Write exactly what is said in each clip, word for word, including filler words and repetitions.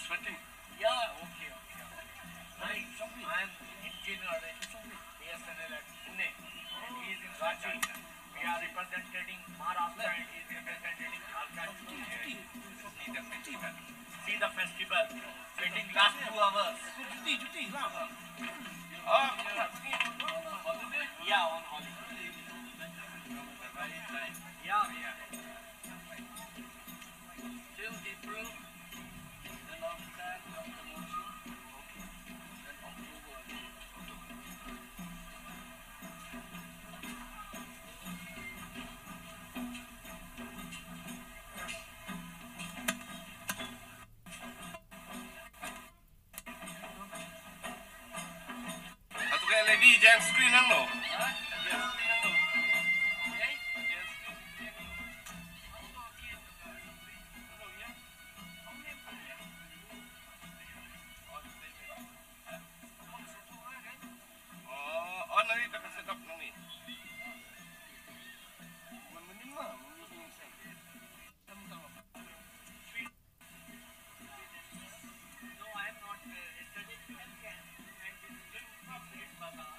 Sweating. Yeah, okay, okay, okay. Right. I am engineer in B S N L at Pune. And he is in Ranchi. We are representing Maharashtra and he is representing Jharkhand. See the festival. Waiting last two hours. Oh, yeah, on holiday. Yeah, yeah. Till April, then after that, after monsoon, okay. Then October. Atu ka lady, jangan screen ang no. Oh, oh, nanti kita set up nanti. No, I am not, uh, yesterday we have camp and we will go to Red Bazaar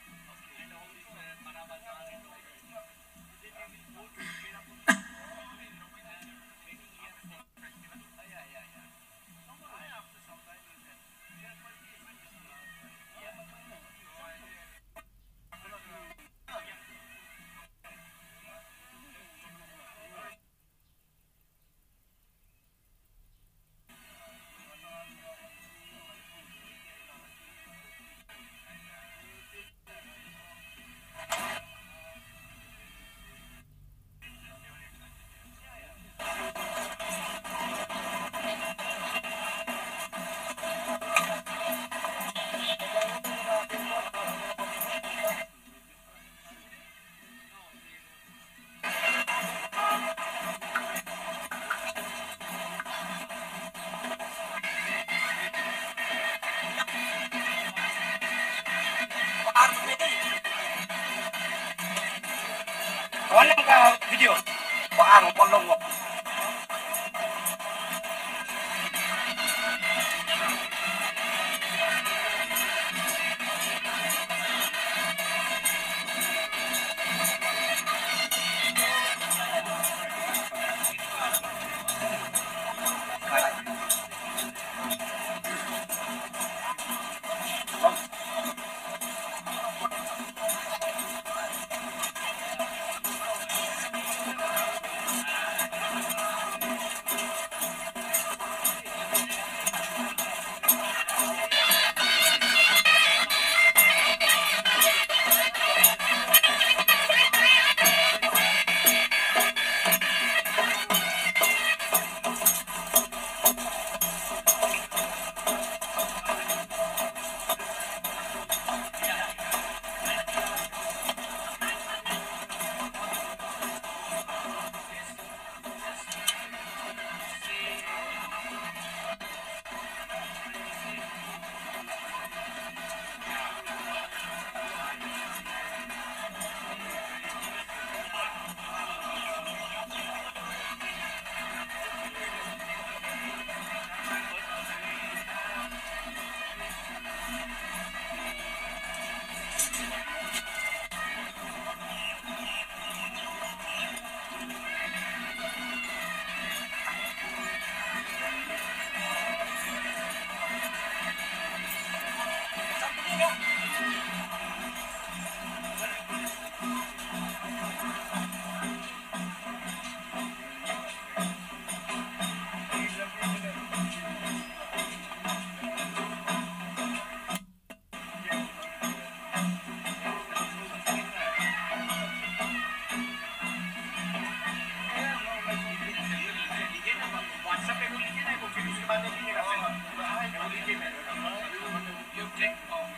and all this, uh, Bada Bazaar and all this. Then we will go to Cherrapunji and waiting here for festival. Yeah, yeah, yeah. No, I after some time we can. Cherrapunji is my last time. Yeah, but no, no, no. Wan ka video. Wa ar ko long. WhatsApp पे बोल दीजिए ना, वो फिर उसके बाद में भी मेरा वो लीजिए, मैं, you take off.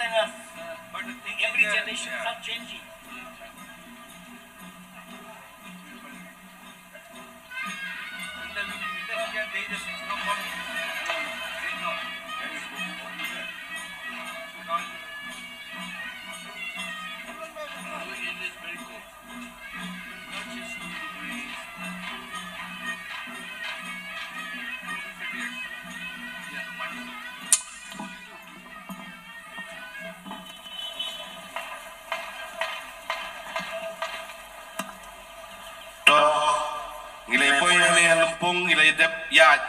Every generation is changing. To, ngi la poi hangne ha Lympung, ngi la dep ïaid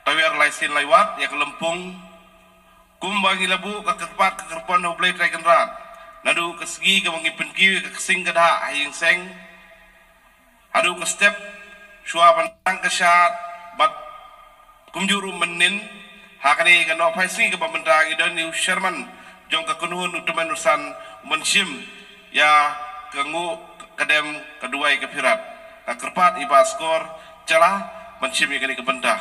tawiar lai sien lai wat ïa ka Lympung. Kumba ngi la buh ka kyrpad ka kyrpon ha U Blei Trai Kynrad, naduh ka sngi kaba ngi pynkiew ïa ka ksing ka dah ha ïing seng, haduh ka step, shuwa ban tang ka shad bad kumjuh ruh mynnin. Ha kane ka nohphai sngi kaba mynta ngi don ïa u chairman jong ka kynhun u tymmen u san, u ban shim ïa ka nguh ka dem ka duwai ka phirat. Nga kyrpad ïa i Bah Skor, shala ban shim ïa kane ka bynta.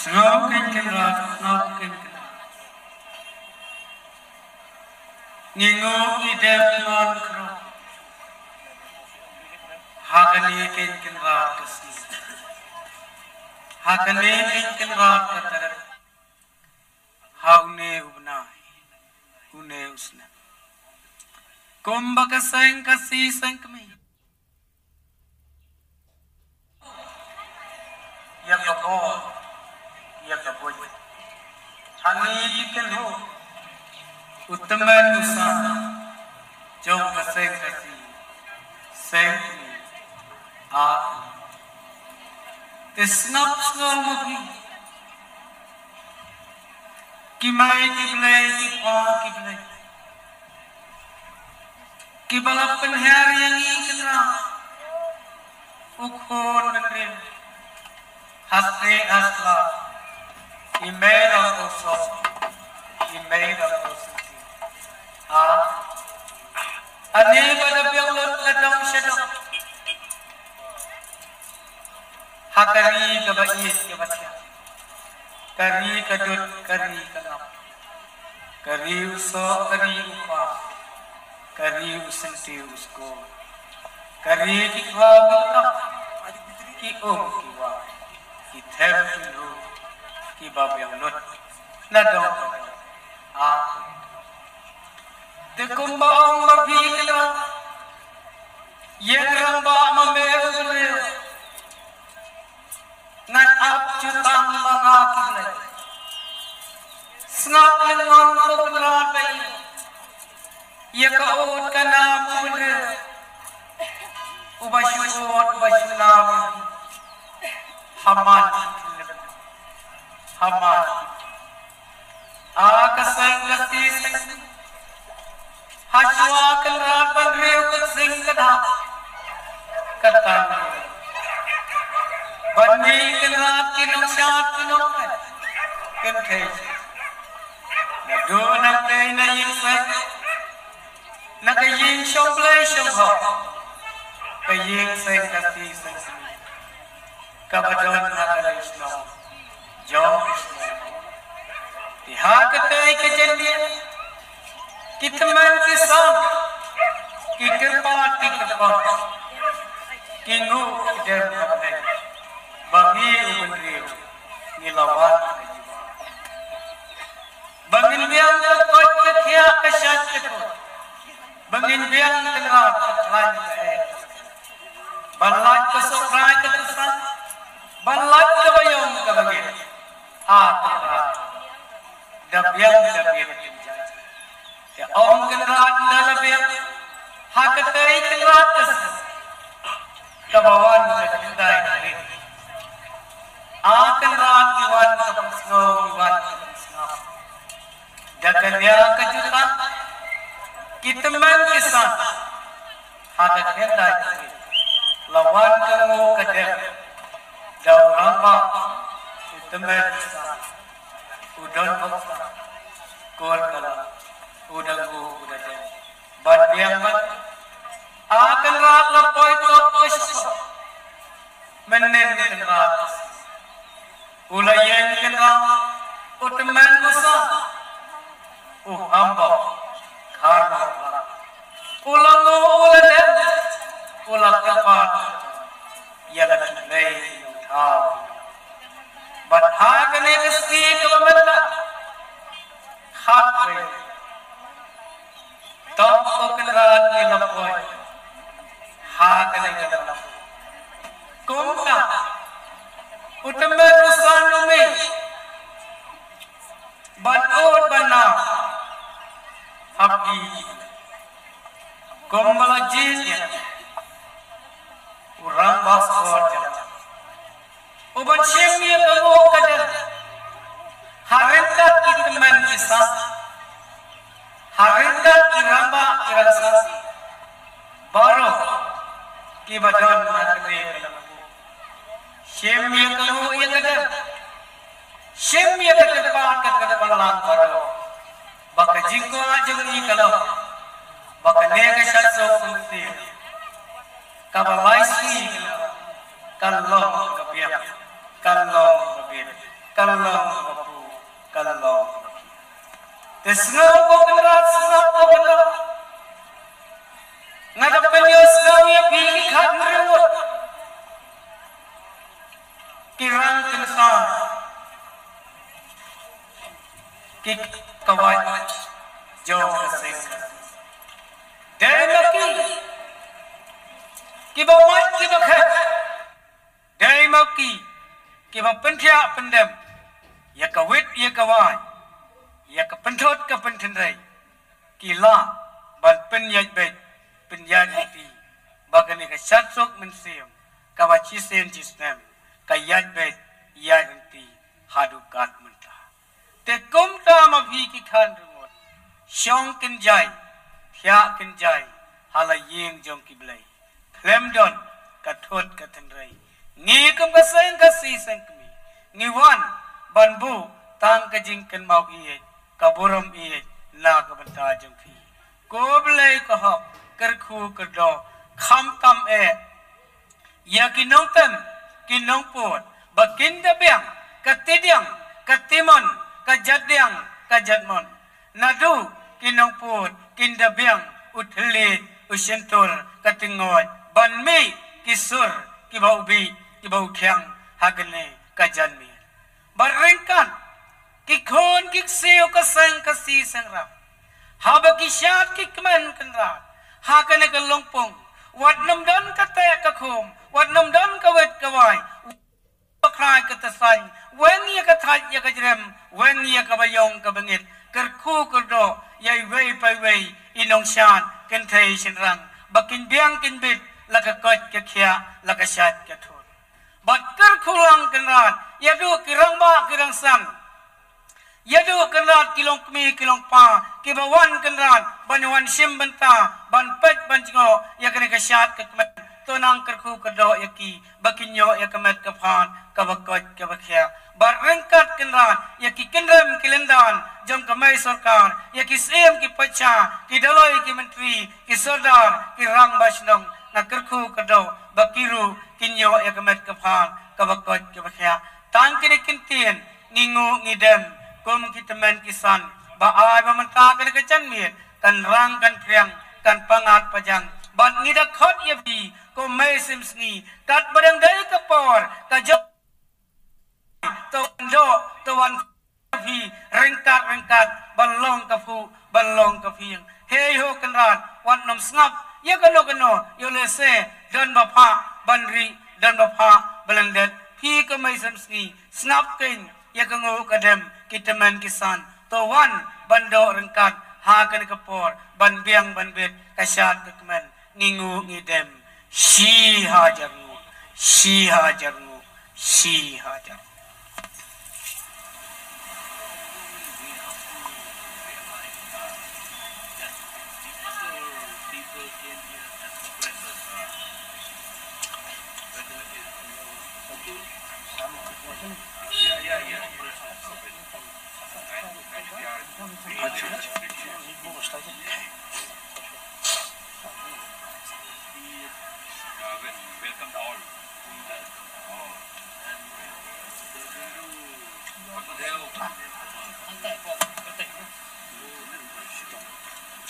Sngap kein Kynrad, sngap kein Kynrad. Ngi nguh ngi dem mon kro. Ha kane kein Kynrad ka sngi. Ha kane kein Kynrad ka tarik. Ha une u bnai, une u snem. Kumba ka seng Khasi seng kmie. Ïa ka bor, ïa ka buit. Hangne ki kynhun, u tymmen u san, jong ka seng Khasi seng kmie. Ah. Te sngap sngewbha ma phi. Ki mei ki blei, ki pa ki blei, kiba la pynher ïa ngi Kynrad, u khun bynriew, ha snieh ha sla, i mei long u soh, i mei long u syntiew. Ha, ani ba da biang lut la dong sha dong. Ha ka ri kaba ïeit kaba thiang, ka ri ka dud, ka ri ka ngam, ka ri u soh, ka ri u pa, ka ri u syntiew u skul, ka ri ki khlaw ki kap, ki um ki wah, ki them ki lum, kiba biang lut na dong na dong. Ah. Te kumba ong ma phi Kynrad, ïeng rangbah ma me u bynriew. Ngan ap jutang ma nga ki blei. Sngap lyngngon ko Kynrad ba ïeit. Ïa ka ud ka nam u bynriew, uba shu ud uba shu nam. Ha man, ha man. A ka seng Khasi seng. Hashwa Kynrad ban riew ka seng ka dah. Ka tang. Ban mih Kynrad ki nongshad ki nongkynthei. Naduh nangtei na ïing seng. Na ka ïing shong Blei shong hok. Ka ïing seng Khasi seng kmie. Kaba don ha ka lei shnong jong u shnong. Te ha katei ka janmiet, ki tymmen ki san, ki kyrpad ki kyrpon, ki nguh ki dem ha Blei ba ngi u bynriew ngi la wan ha ka jubab. Ba ngin biang ka koit ka khiah ka shait ka kut. Ba ngin biang ka lad ka thlaiñ ka eh. Ban lait ka suk rai ka tsan. Ban lait ka baïong ka bangeit. Ah, ka lad. Da biang da biang. Te ong Kynrad, ynda la biang, ha katei Kynrad ka sngi kaba wan ka khyndai tarik. A Kynrad, ngi wan ka pynsngew, ngi wan ka pynsngew. Da ka lia ka jutang, ki tymmen ki san, ha ka khyndai tarik, la wan ka nguh ka dem, da u rangbah, u tymmen u san, u don bok sa, kor kala, u da nguh u da dem. Ban biang ban, A Kynrad, la poi tok ka shipor. Mynnin Kynrad, u la ïeng Kynrad, u tymmen u san, u hambok, kharmok, u la nguh u la dem, u la kyrpad ïa la ki blei ki nongthaw. Bad ha kane ka sngi kaba mynta, khatwei, tang ko Kynrad ngi la poi ha kane ka la. Kumta u tymmen u san u mih ban ud ban nam ha phi, kumba la jied ïa u rangbah Sor Jaiñtia, u ban shim ïa ka nguh ka dem ha ryngkat ki tymmen ki san, ha ryngkat ki rangbah ki rangsan baroh kiba don ha kane ka la. Shim ïa ka nguh ïa ka dem, shim ïa ka kyrpad ka kyrpad lang baroh, ba ka jingkwah jong ngi ka long ba kane ka Shad Suk Mynsiem kaba lai sngi ka long ka biang, ka long ka biang, ka long ka bu, ka long ka biang. Te sngew ko Kynrad, sngew ko Kynrad. Nga da pynïohsngew ïa phi ki khat ryngut, ki rang kynsan, ki kawai jong ka seng. Dei ma ki kiba mat kiba khet, dei ma ki kiba pynthiah pyndem ïa ka wit ïa ka wai, ïa ka pynthut ka pyntynrei, ki lah ban pynïaid beit pynïaid lynti ba kane ka Shad Suk Mynsiem kaba shisien shisnem ka ïaid beit ïaid lynti haduh kat mynta. Te kumta ma phi ki khat ryngut, shong kynjai, thiah kynjai ha la ïing jong ki blei, khlem don ka thut ka tynrei. Ngi kum ka seng Khasi seng kmie, ngi wan ban buh tang ka jingkynmaw ïeit, ka burom ïeit na ka bynta jong phi. Ko Blei ka hok, kyrkhu kyrdoh, khamtam eh ïa ki nongtem ki nongpud ba kin da biang ka tidiang ka timon, ka jatdiang ka jatmon. Naduh ki nongpud kin da biang u thylliej u shyntur ka tyngoid ban mih ki sur kiba u bih kiba u thiang ha kane ka janmiet. Bad ryngkat ki khun ki ksiew ka seng Khasi seng Raw, haba ki shad ki kmen Kynrad ha kane ka lympung, wat nym don ka teh ka khum, wat nym don ka wit ka wai, u khlai ka tasain, weng ïa ka thait ïa ka jrem, weng ïa ka baïong ka bangit, kyrkhu kyrdoh ïa iwei pa iwei i nongshad kynthei shynrang ba kin biang kin bit la ka koit ka khiah, la ka shait ka thut. Bad kyrkhu lang Kynrad ïa duh ki rangbah ki rangsan, ïa duh Kynrad ki longkmie ki longkpa kiba wan Kynrad ban wan shim bynta, ban peit ban jngoh ïa kane ka shad ka kmen. To nang kyrkhu kyrdoh ïa ki ba kin ïoh ïa ka met ka phad kaba koit kaba khiah. Bad ryngkat Kynrad ïa ki kynrem ki lyndan jong ka mei sorkar, ïa ki syiem ki patsha, ki dolloi ki myntri, ki sordar, ki rangbah shnong, nga kyrkhu kyrdoh ba ki ruh kin ïoh ïa ka met ka phad kaba koit kaba khiah. Tang kine ki ktien ngi nguh ngi dem kum ki tymmen ki san ba ai ba mynta kane ka janmiet kan rang kan phriang, kan pyngngad pajang. Bad ngi da khot ïa phi ko Mei Symsngi, katba dang dei ka por ka jong, to wan doh, to wan phi ryngkat ryngkat ban long ka phuh ban long ka phieng. Hei ho Kynrad, wat nym sngap ïa kano kano, ïoh lehse don ba phah ban rieh, don ba phah ban lyndet. Phi ko Mei Symsngi, sngap kein ïa ka nguh ka dem ki tymmen ki san. To wan ban doh ryngkat ha kane ka por ban biang ban bit ka shad ka kmen, ngi nguh ngi dem. Shi hajar nguh, shi hajar nguh, shi hajar.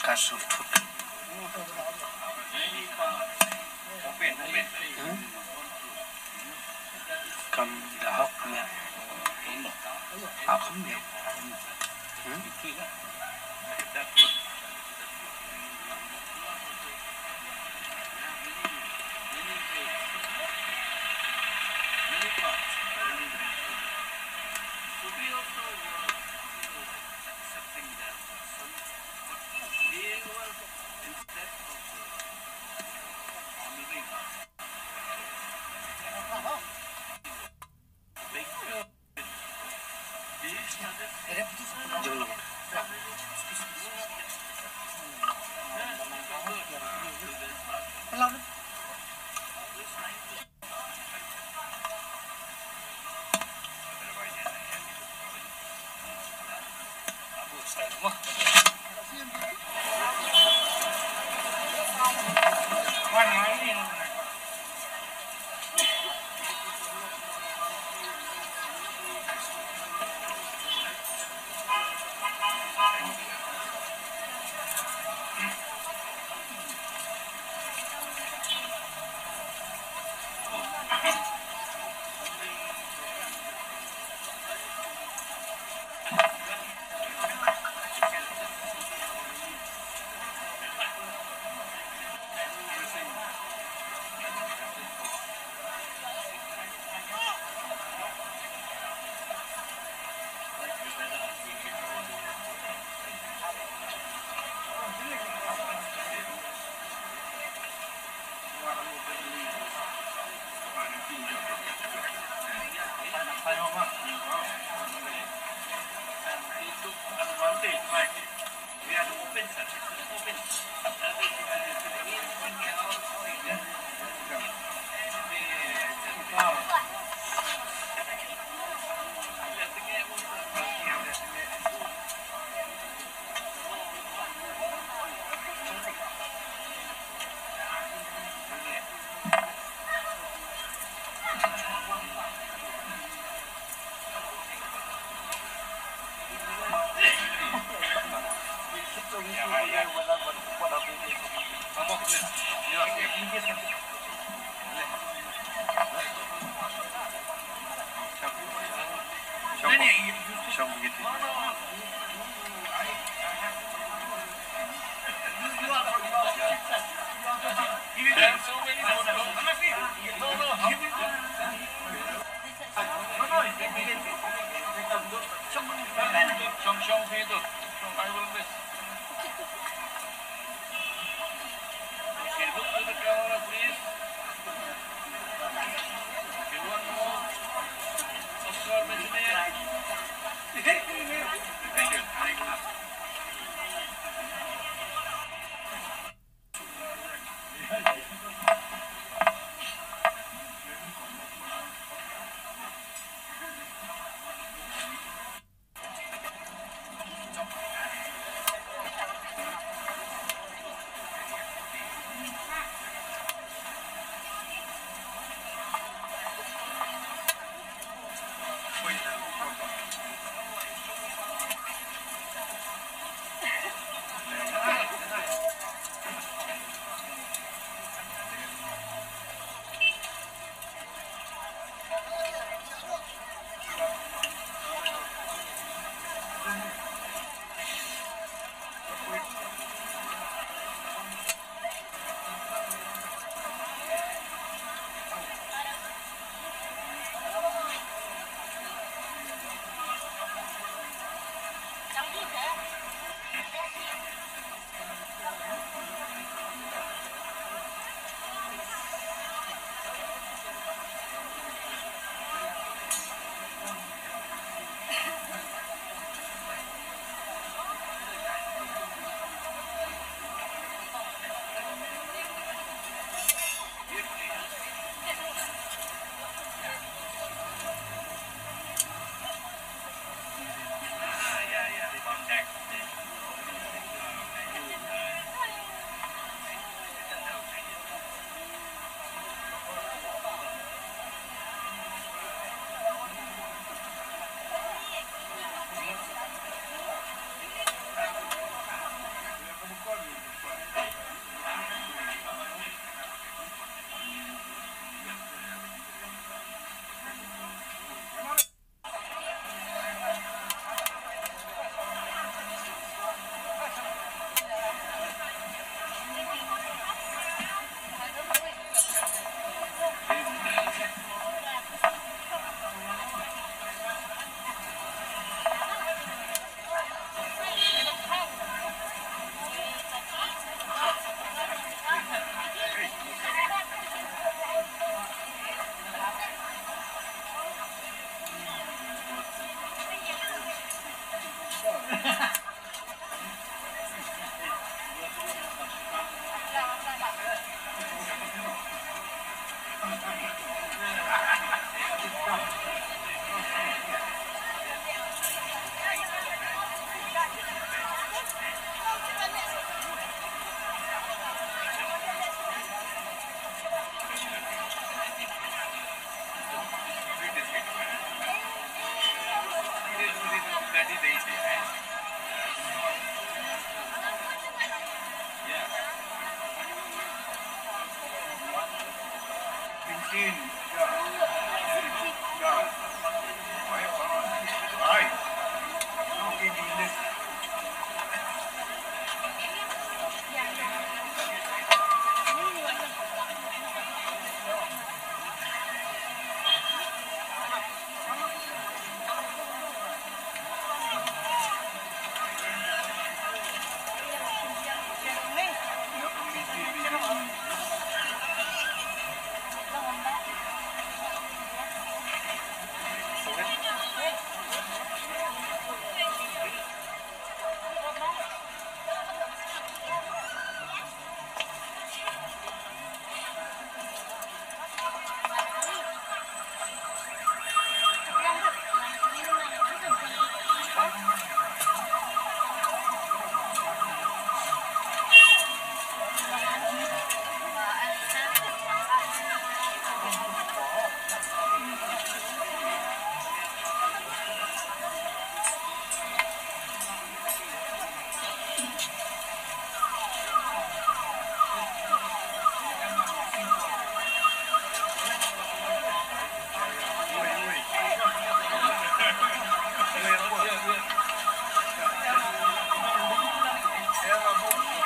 Ka sngewthuh. Hmm? Kam da hok ne. Ha, kam ne. Hmm?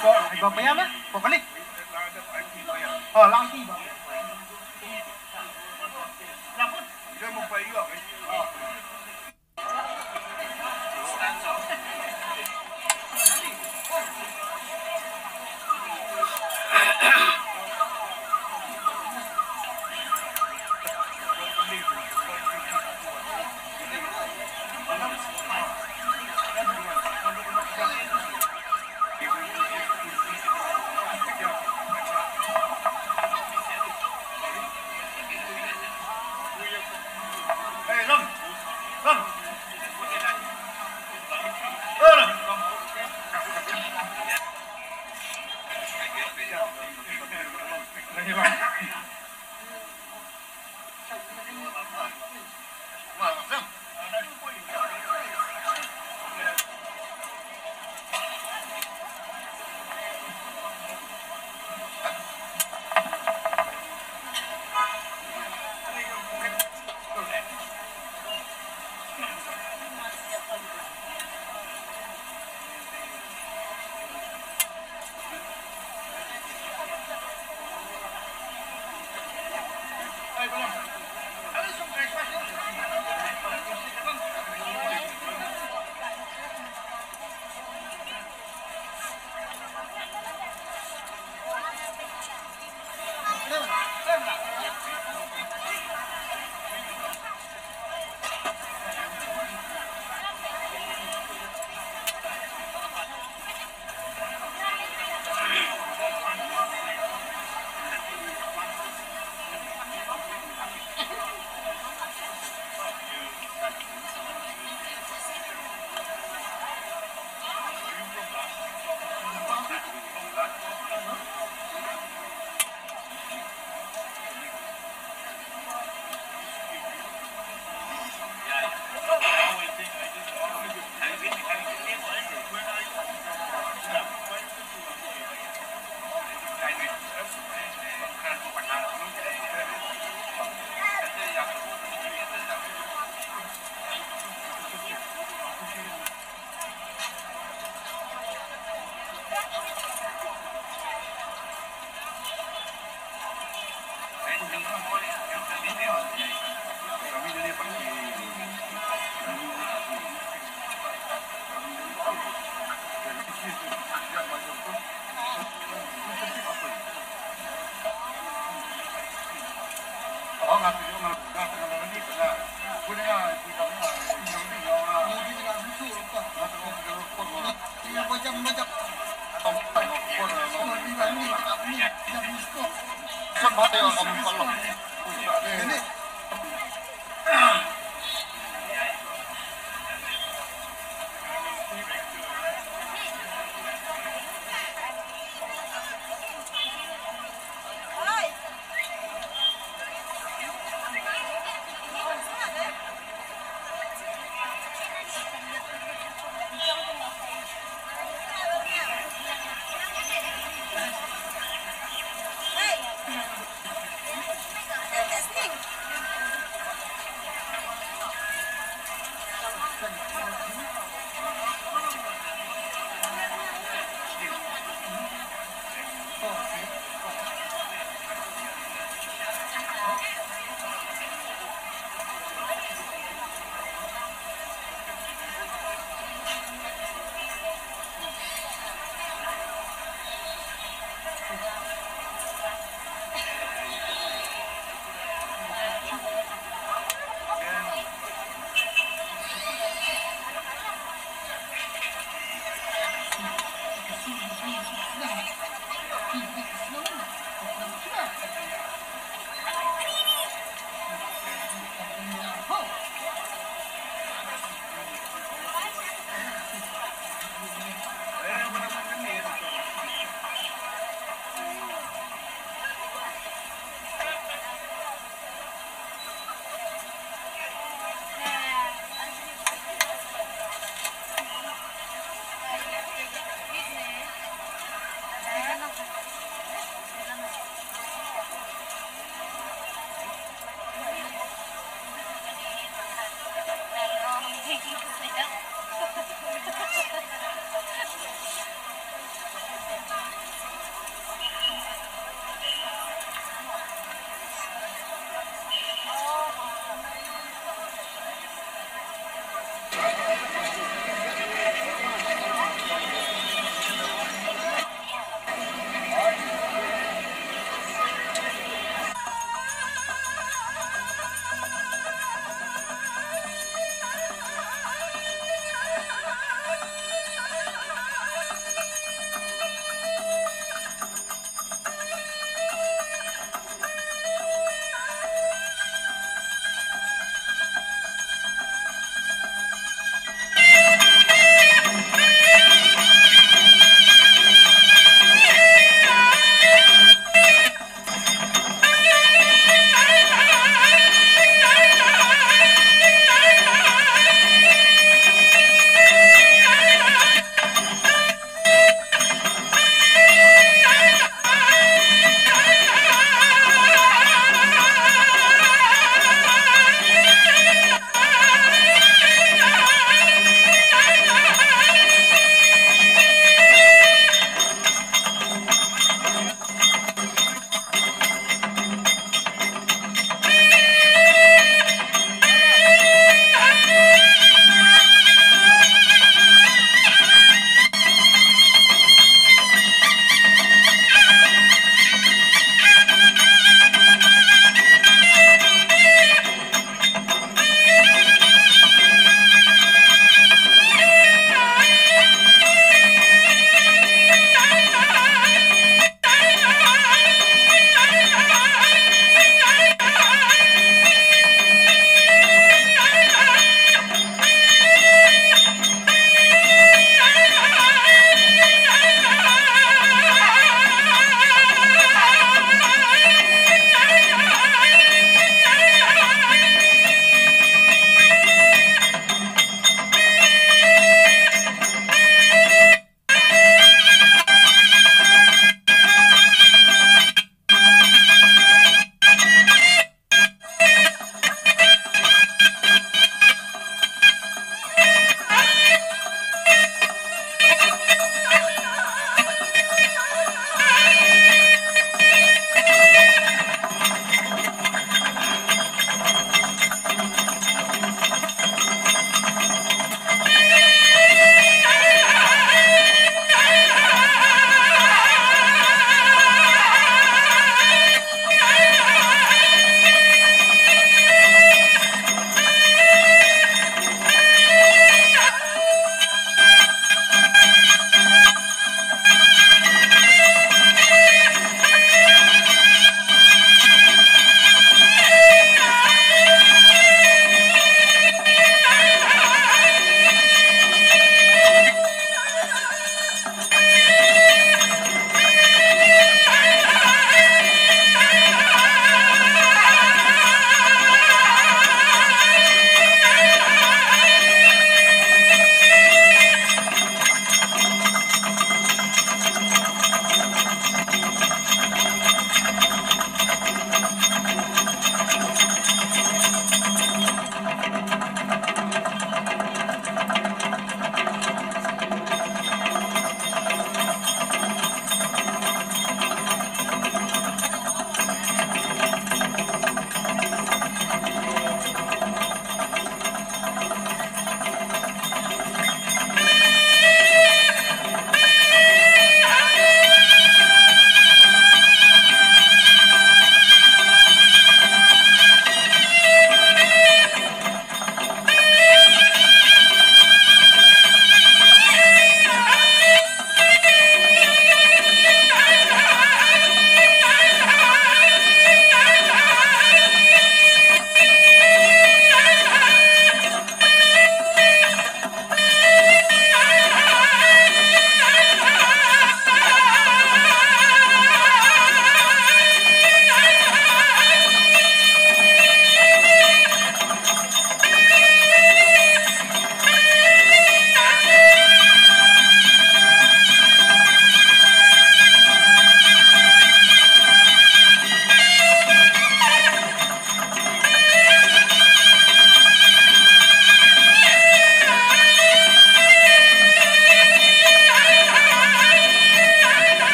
Ko, ko payam eh? Ko kali? Oh, lang ti ba.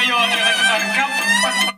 Ïoh ïa ka jingkam.